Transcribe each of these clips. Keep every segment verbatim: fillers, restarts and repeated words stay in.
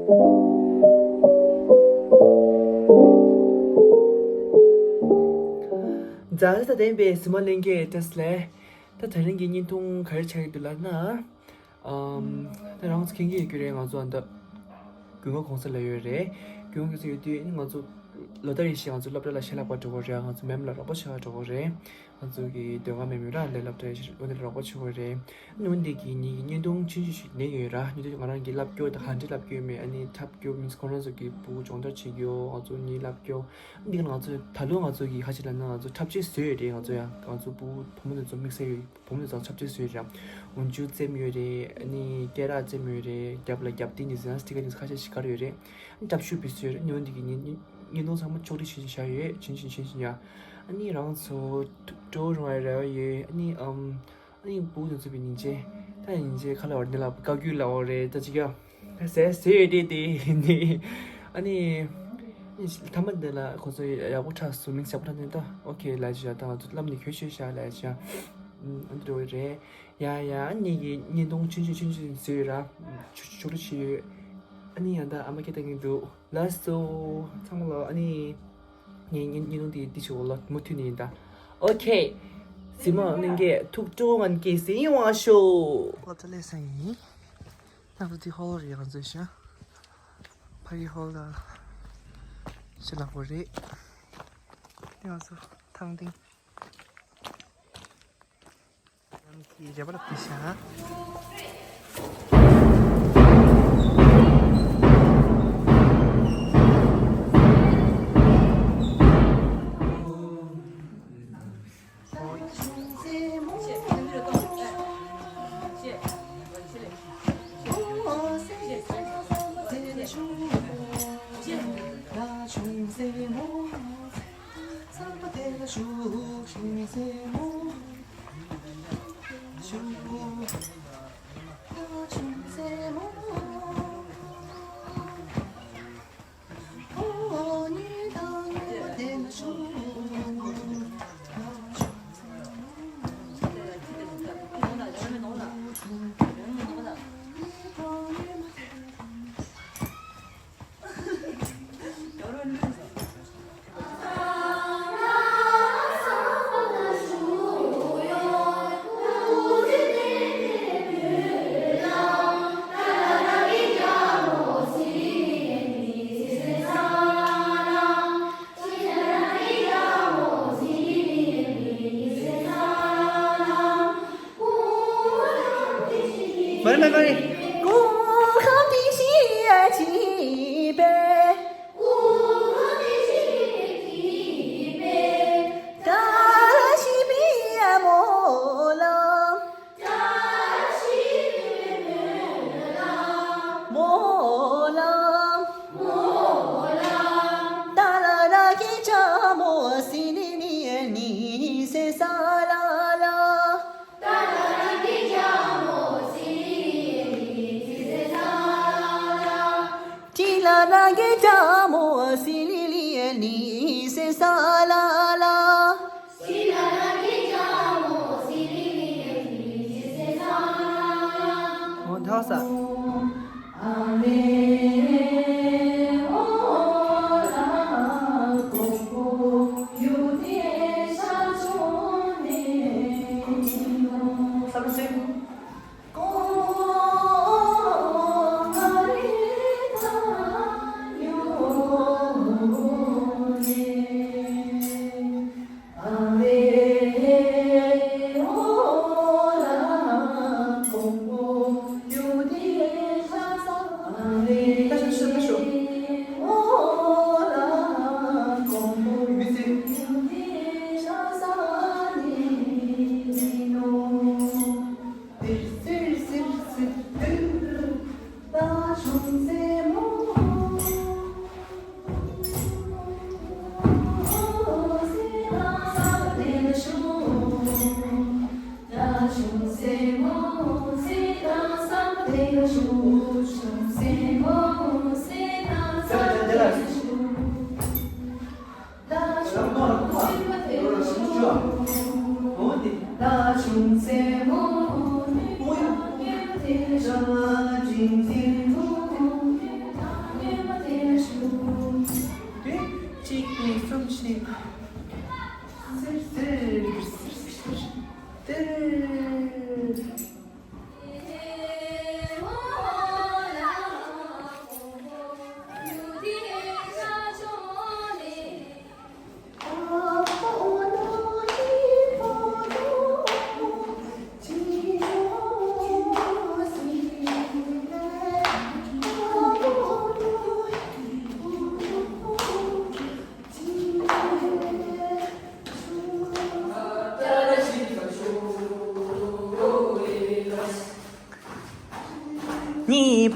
མཛའ་བརྩེ་དང་ལྡན་པའི་གཟིགས་མོ་ལྷན་རྒྱས་བཀྲ་ཤིས་བདེ་ལེགས། ད་དེ་རིང་གི་བརྙན་ཐུང་ག་རེ་ཆགས་ཀྱི་འདུག་ལབ་ན། ཨམ། ད་རང་ཚོ་མཁྱེན་གྱི་ཡོད་ཀྱི་རེད། ང་ཚོ་ཨ་ད་རྒྱུན་ལས་གོང་ས་ལ་ཡོད་རེད། རྒྱུན་ལས་གོང་ས་ཡོད་དུས་ང་ཚོ་ལོ་ལྟར་རེ་བཞིན་ང་ཚོ་སློབ་གྲྭ་ལ་ཞལ་ལག་པར་འགྲོ་གི་རེད། ང་ཚོ་མེམ་ལ་རོགས་པ་བྱེད་ག་འགྲོ་གི་རེད། ང་ཚོ་གི་ཟློས་གར་མེམ་ཡོད་ར། ལས་སློབ་གྲྭའི་ཞིག་འོ་དེ་ལ་རོགས་པ་བྱེད་གི་རེད། ཨ་ནི་འོ་དེ་གི་ངེད་ཀྱི་བརྙན་ཐུང་ཆུང་ཆུང་ཞིག་ལེན་ཡོད་ར། ཉེ་དུས་ང་རང་གི་ལབ་སྐྱོ་དང་ཧ་འདྲེ་ལབ་སྐྱོ་མེད། ཨ་ནི་འཁྲབ་སྐྱོ་མིན་ཁོང་རང་ཚོ་གི་བུ་སྦྱོང་བརྡར་བྱེད་རྒྱུ། ང་ཚོ་གཉིས་ལབ་སྐྱོ། འདི་ག་ང་ཚོ་ད་ལོ་ང་ཚོ་གི་ཧ་ཅི་ལབ་ན་ང་ཚོ་འཁྲབ་ཆས་བཟོས་ཡོད་རེད། ང་ཚོ་ཡང་ང་ཚོ་བུ་བུ་མོ་དེ་ཚོ་དམིགས་བསལ་ཡོད། བུ་མོ་དེ་ཚོ་འཁྲབ་ཆས་བཟོས་ཡོད་རེད། འོག་འཇུག་བཙེམས་ཡོད་རེད། ཨ་ནི་སྐེ་རགས་བཙེམས་ཡོད་རེད། རྒྱབ་ལ་རྒྱབ་རྟེན་དེ་ཚོ་ཡང་སི་ཊི་ཀར་དེ་ཚོ་ཁ་ཤས་ཤིག་བཀར་ཡོད་རེད། ཨ་ནི་འཁྲབ་ཤུགས་བི་བཟོས་ཡོད་རེད། ཨ་ནི་འོ་འདི་གི་བརྙན་བརྙན་ཐུང་ཚང་མ་ཕྱོགས་སྒྲིག་བྱེད་བཞག་ཡོད། བྱིན་བྱིན་བྱིན་བྱིན་ཡ། ཨ་ནི་རང་ཚོ་ཐུགས་སྤྲོ་རུང་བའི་རེ་བ་ཡོད། ཨ་ནི་ཨམ། ཨ་ནི་བུ་དེ་ཚོ་བི་སྙིང་རྗེ། ད་སྙིང་རྗེ་ཁ་ལ་བར་འདི་ལ་བཀའ་བརྒྱུད་ལ་འོ་རེད། ད་ཅི་ཀ་ཟས་ཟས་ཡོད་དེ་དེ་ནི། ཨ་ནི་ཐ་མ་འདི་ལ་ཁོ་ཚོ་ཡག་པོ་འཁྲབ་སོང་། མིང་ཡག་པོ་འཁྲབ་ནས་ད་ཨོ་ཁེ་ལ་ཅི་ཡ། ད་ང་ཚོ་བསླབ་ནས་གྱོད་བྱོས་བཞག་ལ་ཅི་ཡ། ཨ་འདི་འགྲོ་གི་རེད། ཡ་ཡ། ཨ་ནི་གི་བརྙན་ཐུང་ཆུང་ཆུང་ཆུང་ཆུང་བཟོས་ཡོད་ར། ཆུ་ཆུ་ཆུ་ཆུ་ཡོད། ཨ་ནི་ཡང་ད་ཨ་མ་སྐད་བཏང་གི་འདུག་ལགས་སོ། ཚང་མ་ལ་ཨ་ནི། ངའི་བརྙན་བརྙན་ཐུང་དེ་འདི་ཞིག་འོ་ལ་མུ་མཐུད་ནས་ཡིན་ད། ཨོ་ཁེ། གཟིགས་མོ་ལྷན་རྒྱས་ཐུགས་སྤྲོ་ངན་སྐྱེས་ཟིན་བ་ཤོ། སློབ་གྲྭ་སླེབས་ས་ཡིན། ད་ང་ཚོ་འདི་ཧོལ་རེད། ང་ཚོའི་ཤ་ཕ་གི་ཧོལ་ལ་ཞལ་ལག་པ་རེད། དེ་ང་ཚོ་ཐང་སྟེང་། རང་གི་རེ་བ་ལ་བསྡད་ཤག་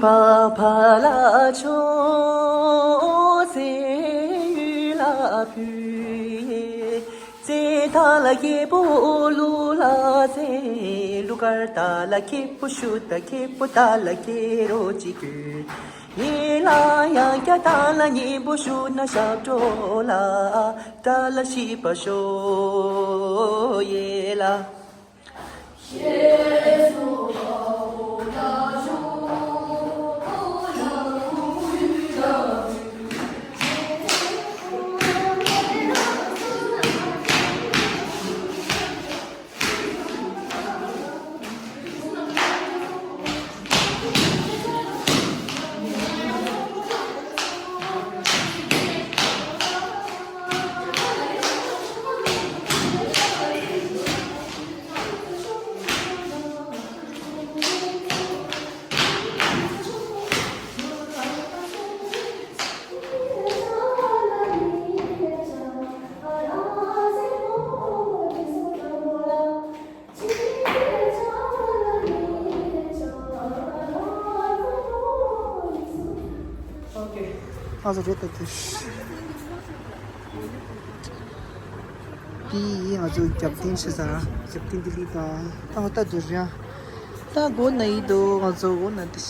ཕ་ཕ་ལ་ཆོས་སེ་ཡུལ་ལ་ཕུལ། ཙེ་ད་ལ་སྐྱེས་པོ་ལུ་ལ་ཙེ། ལུ་གར་ད་ལ་སྐྱེས་པོ་ཤུ་ད་སྐྱེས་པོ་ད་ལ་སྐྱེ་རོ་ཅི་ཀུ། ཡེ་ལ་ཡང་སྐྱ་ད་ལ་ཉི་པོ་ཤུ་ན་ཞབས་བྲོ་ལ། ད་ལ་ཤི་པ་ཤོ་ཡེ་ལ། ཨ་ཟོ་རེད་ད་དེ། དེ་ཡིན་ང་ཚོ་རྒྱབ་རྟེན་ཆེ་ས་རྒྱབ་རྟེན་ལྡི་ལི་དང་ད་ཧོ་ད་དུ་རེད། ད་སྒོ་ན་ཡིན་དོ་ང་ཚོ་སྒོ་ན་དེ་ཤ་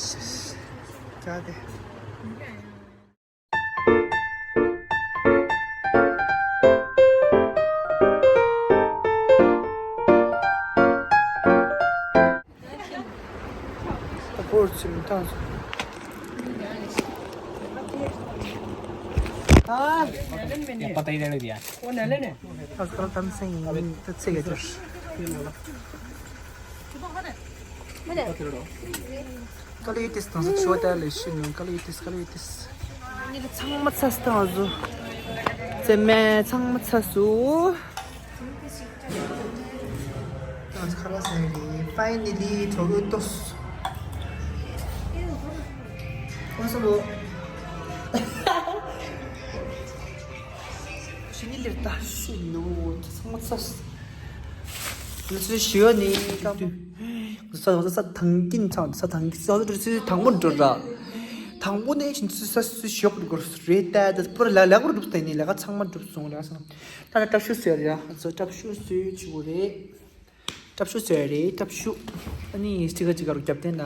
ཤ་དེ། ད་བོར་ཚུལ་མི་བཏང་སོང་། ཨ། ཡ་པ་ཏའི་རེ་རེ་ཡ། ཨ་སྐལ་གཏམ་སེང་ཡིན་ད་ཚེ་ག་འབྱོར། ཀ་ལི་ཏིས་དང་ས་ཆུ་བ་ཏ་ལེ་ཤི་ནུ་ཀ་ལི་ཏིས་ཀ་ལི་ཏིས། ཚང་མ་ཚ་སྟངས་བཟོ། ཚེ་མེ་ཚང་མ་ཚ་སུ། ཁ་ལག་ཟ་ཡི་རེད། ཕའི་ནི་ལི་གྲོགས་ཡོད་ཏོ། ཁོང་ཚོ་ལོ། ཤི་ནི་ལེར་ད་ཤི་ནོ་ཚང་མ་ཚ། ང་ཚོའི་ཞི་བ་ནི་སྐམ། ས་ས་ས་ཐང་གིན་ཚང་ས་ཐང་གིན་ས་ས་ས་དང་པོ་འགྲོ་ར། དང་པོ་ནས་ཕྱིན་ཚུལ་ས་སུ་ཞོག་འགྲོ་རེད་ད་ད་པུར་ལ་ལ་པུར་འགྲུབ་སྟེ་ནི་ལ་ཁ་ཚང་མ་འགྲུབ་སོང་ལ་སོང་། ད་ལ་ཀྲབ་ཤུ་ཟེར་ཡ། ཚོ་ཀྲབ་ཤུ་ཟེར་ཆུ་བོ་རེད། ཀྲབ་ཤུ་ཟེར་རེད་ཀྲབ་ཤུ། ཨ་ནི་སྤྲི་ཁ་ཅིག་ག་རུ་རྒྱབ་བསྟན་ན།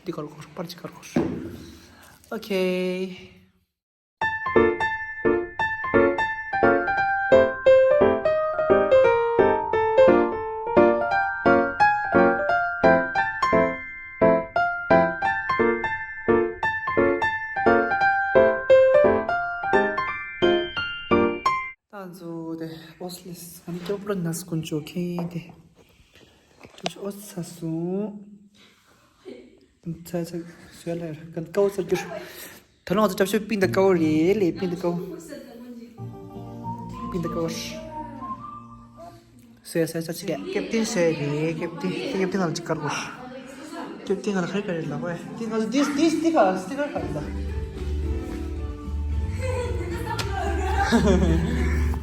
འདི་ག་རུ་འཁོར་པར་ཅིག་ག་རུ་འཁོར། ཨོ་ཁེ། ད་ང་ཚོ་དེ་ཨོ་སི་ལེས་ཨ་ནི་ཀྱོ་པྲོ་ནས་ཀུན་ཅོ་ཁེ་དེ། ཀྱོ་ཨོ་ས་སུ། ཚ་ཚ་སུ་ལ་གན་ཀའོ་ས་རྒྱུར། ད་ལོ་ང་ཚོ་ཀྲབ་ཤོད་པིན་ད་ཀའོ་རེད་ལེ་པིན་ད་ཀའོ། པིན་ད་ཀའོ། སོས་སོས་སོས་ཅིག་གེ་ཀེབ་ཏིན་སོས་རེད། ཀེབ་ཏིན་དེ་ཀེབ་ཏིན་ང་ལ་ཅིག་དཀར་པོ། ཀེབ་ཏིན་ང་ལ་ཁ་རི་ཁ་རི་ལ་བས་ཏིན་ང་ལ་ཏིས་ཏིས་ཏི་ཁ་སི་ཏི་ཀར་ཁ་རི་ལ།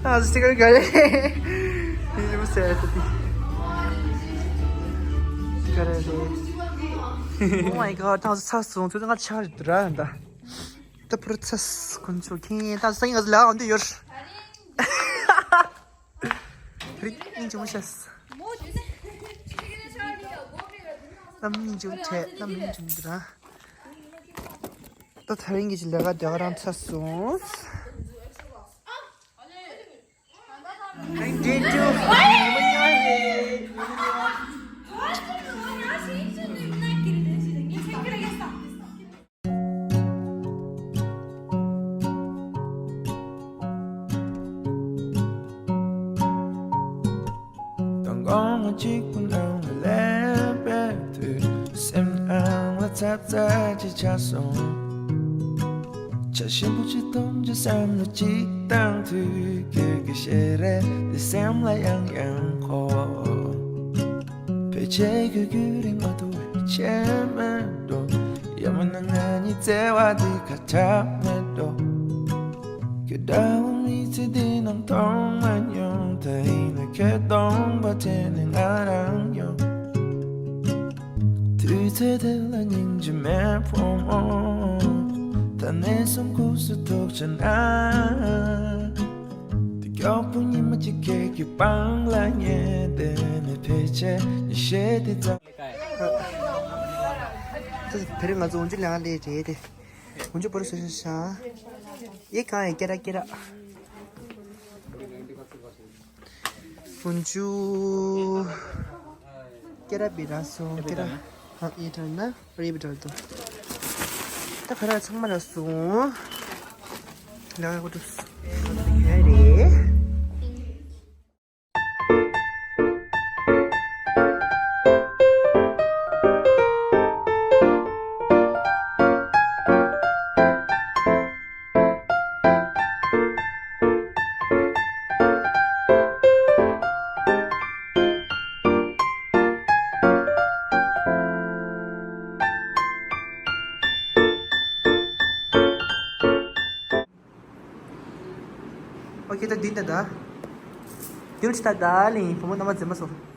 ཨ་སི་ཏི་ཀར་ག་རེ། ཡིན་ལུགས་སོས་ཏི། ག་རེ་རེད། Oh my god ད་ཚ་སོང་ཚོད་ང་ཆ་རེད་ར་ད། ད་པུར་ཚ་ཀུན་ཆོ་ཁེན་ད་སང་ང་ལ་འོན་དུ་ཡོར། རིག་སྙིང་རྗེ་མོ་ཤེས། ལམ་སྙིང་རྗེ་བྲལ་ལམ་སྙིང་རྗེ་མི་འདུག་ར། ད་ད་རིང་གི་ལས་ཀ་དེ་ག་རང་ཚར་སོང་། རིག་འདྲེ་ཅུ། དང་དགོང་མོ་གཅིག་པུ་ནང་ལ་ལེན་པའི་དུས། སེམས་ནང་ལ་ཚབ་ཚ་ཅིག་ཆགས་སོང་། བྱ་ཞིམ་པོ་ཅིག་འཐུང་རྒྱུ་བསམ་བློ་ཅིག་བཏང་དུས། ཁྱོད་ཀྱི་ཞལ་རས་འདི་སེམས་ལ་ཡང་ཡང་འཁོར། ཕལ་ཆེར་ཁྱོད་ཀྱི་རིག་མ་ཐུབ་པའི་ཆེ་མེད་འགྲོ། ཡང་མིན་ན་ང་གཉིས་བརྩེ་བ་འདི་ཁ་ཁྲ་མེད་འགྲོ། ཁྱོད་འདྲ་བོ་མི་ཚེ་འདི་ནང་མཐོང་མ་མྱོང་། ད་ཡིན་ན་ཁྱོད་སྟོང་པ་དྲན་ནས་ང་རང་ཡོང་། དེ་ དུས་ཚོད་དེ་ལ་སྙིང་རྗེ་མེད་ཕོ་མོ། ད་ནས་བཟུང་ཁུག་སུ་ཐུག་ཆ་ན། དེ་མགྱོགས་པོ་ཉི་མ་གཅིག་ཁྱེད་ཀྱི་པང་ལ་ཉལ་བསྡད་ནས་ཕལ་ཆེར་ཉི་ཤེལ་དེ་ཙམ། དེ་རིང་ང་ཚོ་འོན་ཅུ་ལང་ལས་རེད་དེ། འོན་ཅུ་བོར་སོ་ཤ་ཤ། ཡེ་གང་ཡེ་ཀེ་ར་ཀེ་ར། འོན་ཅུ། ཀེ་ར་བི་ར་སོ་ཀེ་ར། ཧ་ཨེ་ཏྲ་ན་རེ་བི་ཏྲ་དོ། ད་ཁ་ར་ཚང་མ་ར་སོང་། ལ་གོ་ཏུ་སོ། ཡ་རེ། ཨོ་ཁེ། ད་འདི་ད་ད། འདི་ཅི་ད་ད་ལིང་བུ་མོ་རྣམ་པ་མཛེས་མ་སོ།